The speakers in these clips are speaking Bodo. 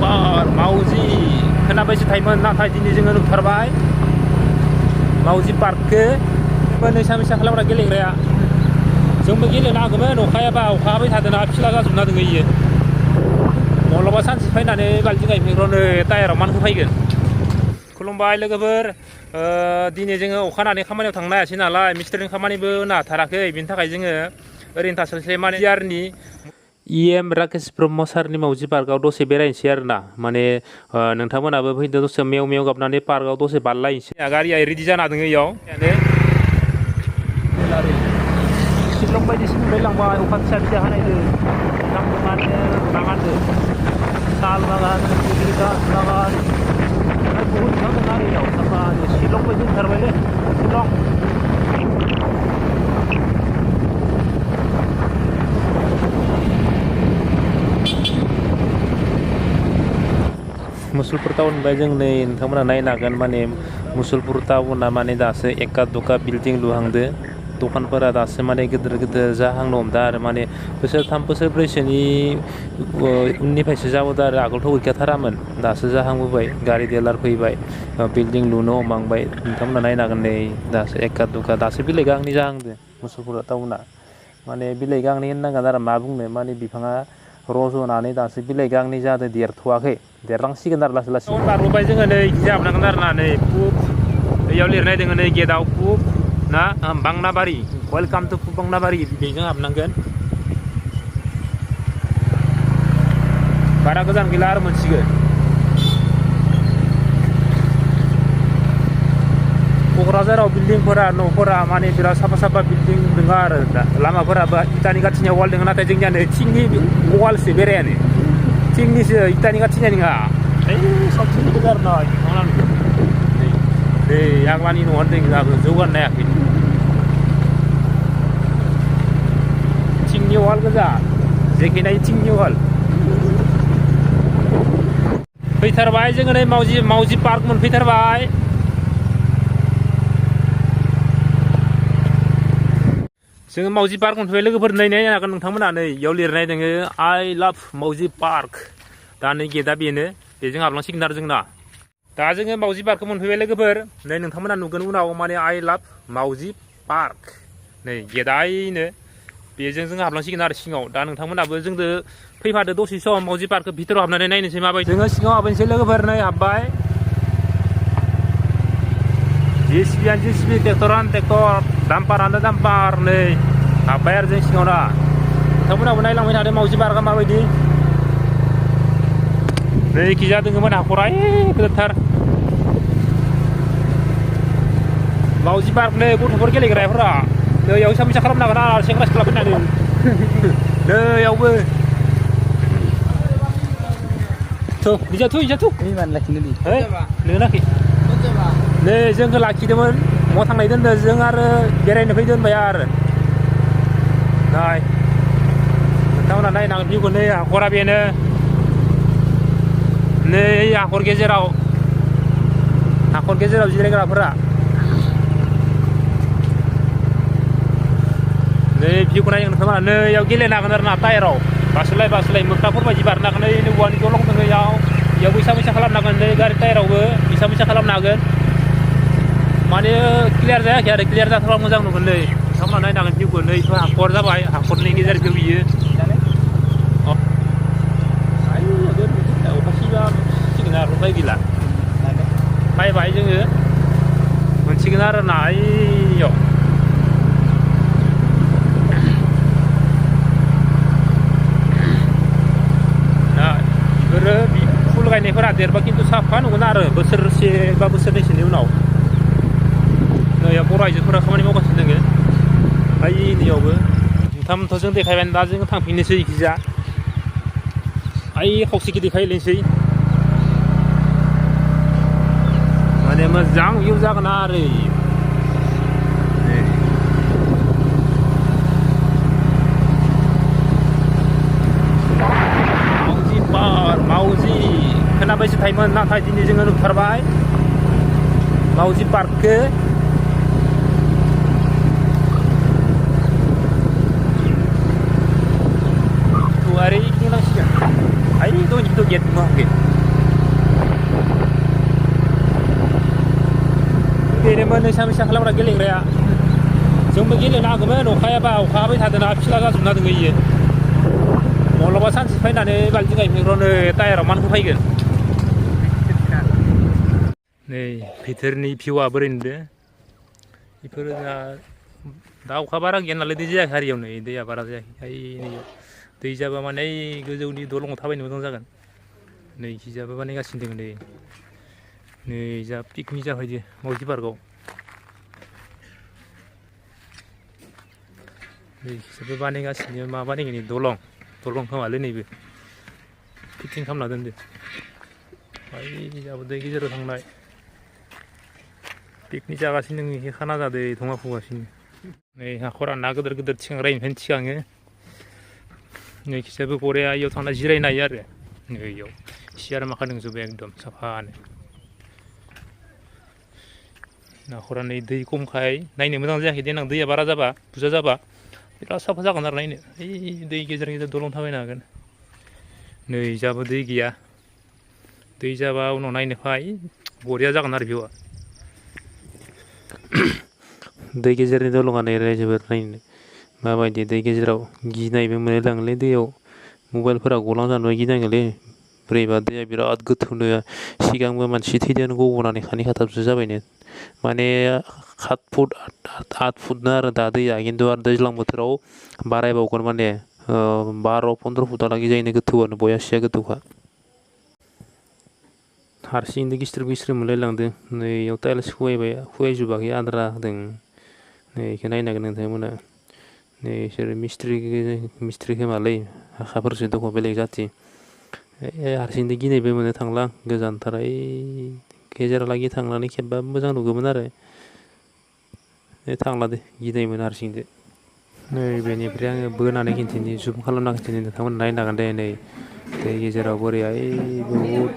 पार्क मावजि खोनाबायसो थायोमोन नाथाय दिनै जोङो नुथारबाय मावजि पार्कखौ नैसा मैसा खालामग्रा गेलेग्राया जोंबो गेलेनो हागौमोन अखा हाबाय थादोंना फिला जाजोबना दङ इयो माब्लाबा सानसे फैनानै बाल्थिं गायफैग्रावनो टायाराव मानखो फैगोन खुलुमबाय लोगोफोर दिनै जोङो अखा हानानै खामानियाव थांनो हायासै नालाय मिस्ट्रिनि खामानिबो होनो हाथाराखै बिनि थाखाय जोङो ओरैनो थास्लायस्लाय माने यारनि EM राकेश ब्रह्म सारनि मावजि पार्कआव दसे बेरायनोसै आरो ना माने नोंथांमोनाबो फैदो दसे मेव मेव गाबनानै पार्कआव दसे बारलायनोसै गारिया रेडि जाना दङ इयाव शिलं बायदिसिना नुलायलांबाय अखा फिसा फिसा हानायदो नाङानो साल बागान बागान बहुत थांदों आरो इयाव साफा शिलं बायदि ओंखारबायलै शिलं मुसलपुर टाउन बाय जों नै नोंथांमोना नायनो हागोन माने मुसलपुर टाउना माने दासो एका दुका बिल्डिं लुहांदो दखानफोरा दासो माने गिदिर गिदिर जाहांनो हमदों आरो माने बोसोरथाम बोसोरब्रैसोनि उननिफ्रायसो जाबोदों आरो आगोलथ' गैखाथारामोन दासो जाहांबोबाय गारि देलार फैबाय बिल्डिं लुनो हमहांबाय नोंथांमोना नायनो हागोन नै दासो एका दुका दासो बिलाइ गांनै जाहांदो मुसलपुर टाउना माने बिलाइ गांनै होननांगोन आरो मा बुंनो माने बिफाङा रज'नानै दासो बिलाइ गांनै जादों देरथ'वाखै देरलांसिगोन आरो लासै लासै बारबोबाय जोङो नै जाबनांगोन आरो ना नै पुब बेयाव लिरनाय दङ नै गेटआव पुब ना बांनाबारि वेलकाम टु पुब बांनाबारि बेजों हाबनांगोन बारा गोजान गैला आरो मोनसिगोन क'क्राझाराव बिल्डिंफोरा न'फोरा माने बिराद साफा साफा बिल्डिं दङ आरो दा लामाफोराबो इटानि गाथिनिया वाल दङ नाथाय जोंनिया नै थिंनि वालसो बेरायानो थिंनिसो इटानि गाथिनिया नङा ओइ साबसिन गोदार ना नै आग्लानि न'आनो दङ दाबो जौगानो हायाखै थिंनि वाल गोजा जेखिनाय थिंनि वाल फैथारबाय जोङो नै मावजि पार्क मोनफैथारबाय जोङो मावजि पार्क मोनफैबाय लोगोफोर नायनो हागोन नोंथांमोना नै इयाव लिरनाय दङ आइ लाभ मावजि पार्क दा नै गेटआ बेनो बेजों हाबलांसिगोन आरो जोंना दा जोङो मावजि पार्कखौ मोनफैबाय लोगोफोर नै नोंथांमोना नुगोन उनाव माने आइ लाभ मावजि पार्क नै गेटआनो बेजों जों हाबलांसिगोन आरो सिङाव दा नोंथांमोनाबो जोंदो फैफादो दसे सम मावजि पार्कखौ भितराव हाबनानै नायनोसै माबायदि जोङो सिङाव हाबनोसै लोगोफोर नै हाबबाय JCBआनो JCB ट्रेक्टरानो ट्रेक्टर दाम्पारानो दाम्पार नै हाबबाय आरो जों सिङाव ना नोंथांमोनाबो नायलांबाय थादों मावजि पार्कआ माबायदि नै खिजा दङमोन हाखरा गोदोरथार मावजि पार्क नै गथ'फोर गेलेग्राफोरा नैयाव हिसाब मिसा खालामनो हागोन आरो सेंग्रा सिख्ला फैनानै नैयावबो इजाथ' नोङो नाखि नै जोंखौ लाखिदोंमोन महा थांनाय दोनदो जों आरो बेरायनो फैदो होनबाय आरो नाय नोंथांमोना नायनांगोन भिउखौ नै हाखरा बेनो नै हाखर गेजेराव जिरायग्राफोरा नै भिउखौ नायनो नोंथांमोना नैयाव गेलेनो हागोन आरो ना टायाराव बास्लाय मोख्राफोर बायदि बारनो हागोन नै औवानि दलं दङ इयाव बैसा खालामनो हागोन नै गारि टायारावबो बैसा खालामनो हागोन माने क्लियार जायाखै आरो क्लियार जाथारबा मोजां नुगोन नै नोंथांमोना नायनो हागोन भिउखौ नै हाखर जाबाय हाखरनि गेजेरजों बियो अखा सिबा मोनसिगोन आरो उपाय गैला फैबाय जोङो मोनसिगोन आरो ना ओइयाव फुल गायनायफोरा देरबा खिन्थु साफा नुगोन आरो बोसोरसे बा बोसोरनैसोनि उनाव नैयाव बर' आइजोफोरा खामानि मावगासिनो दङ ओइनियावबो नोंथांमोनथ' जों देखायबाय दा जों थांफिननोसै इखिजा खावसेखि देखायलायनोसै माने मोजां भिउ जागोन आरो मावजि खोनाबायसो थायोमोन नाथाय दिनै जोङो नुथारबाय मावजि पार्कखौ ओरै गिदिंनांसिगोन दहायनिखौथ' गेट नुवाखै बेनोमोन नोंसा मैसा खालामग्रा गेलेग्राया जोंबो गेलेनो हागौमोन अखायाबा अखा हाबाय थादोंना फिला जाजोबना दङ इयो माब्लाबा सानसे फैनानै बाल्थिं गायफैग्रावनो टायाराव मानखो फैगोन नै भितरनि भिउआ बोरै नुदो बेफोरो दा अखा बारा गैया नालाय दै जायाखै हारियाव नै दैया बारा जायाखै नै दै जाबा माने गोजौनि दलङाव थाबायनो मोजां जागोन नै खिजाबो बानायगासिनो दङ नै जा पिकनिक जाफैदो मावजि पार्कआव नै खिजाबो बानायगासिनो मा बानायगोन दलं खोमालै नैबे फिटिं खालामना दोनदो जाबो दै गेजेराव थांनाय पिकनिक जागासिनो दङ खाना जादो धङा फुगासिनो नै हाखरा ना गिदिर गिदिर थिखांग्रानिफ्रायनो थिखाङो नै खिजाबो बरिया इयाव थांना जिरायनो हायो आरो नै इयाव सियार माखा दंजोबो एकदम साफानो नाखरा नै दै खमखाय नायनो मोजां जायाखै देनां दैया बारा जाबा बुरजा जाबा बिराद साफा जागोन आरो नायनो ओइ दै गेजेर गेजेर दलं थाबायनो हागोन नै जाबो दै गैया दै जाबा उनाव नायनो फै बरिया जागोन आरो भिउआ दै गेजेरनि दलङा नै जोबोर नायनो माबायदि दै गेजेराव गिनायबो मोनलायलाङोलै दैयाव मबाइलफोरा गलांजानो गिनाङोलै बोरैबा दैया बिराद गोथौनो सिगांबो मानसि थैदों गब'नानै खानै खाथामसो जाबायनो माने 7 फुट 8 फुटनो आरो दा दैया खिन्थु आरो दैज्लां बोथोराव बारायबावगोन माने 12-15 फुटहालागै जायनो गोथौआनो बयासिया गोथौखा हारसिंनो गिस्ट्रिब मोनलायलांदों नै इयाव टाइल्स हुवायजोबाखै आद्रा होदों नै बेखौ नायनांगोन नोंथांमोना नै बिसोर मिस्ट्रि खोमालै हाखाफोरसो दङ बेलेग जाथि हारसिंनो गिनायबो मोनो थांला गोजानथार ओइ गेजेरालागै थांनानै खेबबा मोजां नुगौमोन आरो थांला दे गिनाय मोनो हारसिंदो नै बेनिफ्राय आङो बोनानै खिन्थिनि जुम खालामना खिन्थिनि नोंथांमोना नायनो हागोन दे नै दै गेजेराव बोरैहाय बहुद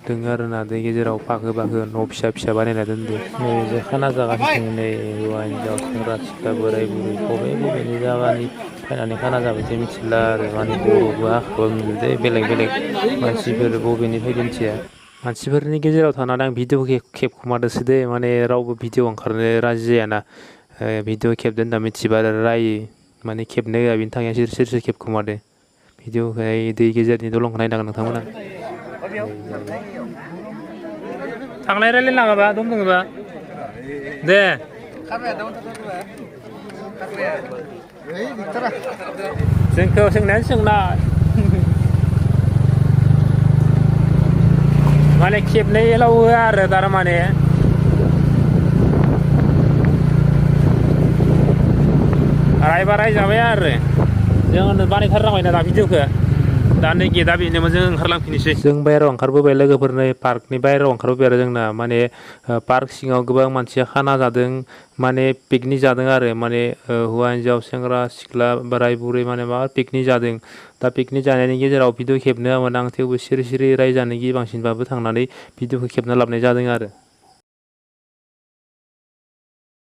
दङ आरोना दै गेजेराव फाखो न' फिसा बानायना दोनदो नै जे खाना जागासिनो नै हौवा हिनजाव सेंग्रा सिख्ला बोराय बुरै बबेनि जायगानि फैनानै खाना जाबायसो मिथिला आरो माने बर'बो हारसाबो मिलदो बेलेग मानसिफोर बबेनिफ्राय मिथिया मानसिफोरनि गेजेराव थानानै आं भिडिअ खेबखुमादोंसो दे माने रावबो भिडिअ ओंखारनो राजि जायाना भिडिअ खेबदो होनना मिथिबा रायो माने खेबनो होआ बिनि थाखाय सोर खेबखुमादो भिडिअखौ दै गेजेरनि दलंखौ नायनांगोन नोंथांमोना थांलाय रायलायनाङाबा दम दङबा दे जोंखौ सोंनायानो सोंनाय माने खेबनै एलाव होआ आरो थारमाने रायजाबाय आरो जों बानायथारनांबायना दा भिडिअखौ दा नै गेटआ बेनोमोन जों ओंखारलांफिनोसै जों बाहेरायाव ओंखारबोबाय लोगोफोरनो पार्कनि बाहेरायाव ओंखारबोबाय आरो जोंना माने पार्क सिङाव गोबां मानसिया खाना जादों माने पिकनिक जादों आरो माने हौवा हिनजाव सेंग्रा सिख्ला बोराय बुरै माने मा पिकनिक जादों दा पिकनिक जानायनि गेजेराव भिडिअ खेबनो होआमोन आं थेवबो सिरि रायजानो गिबांसिनबाबो थांनानै भिडिअखौ खेबना लाबोनाय जादों आरो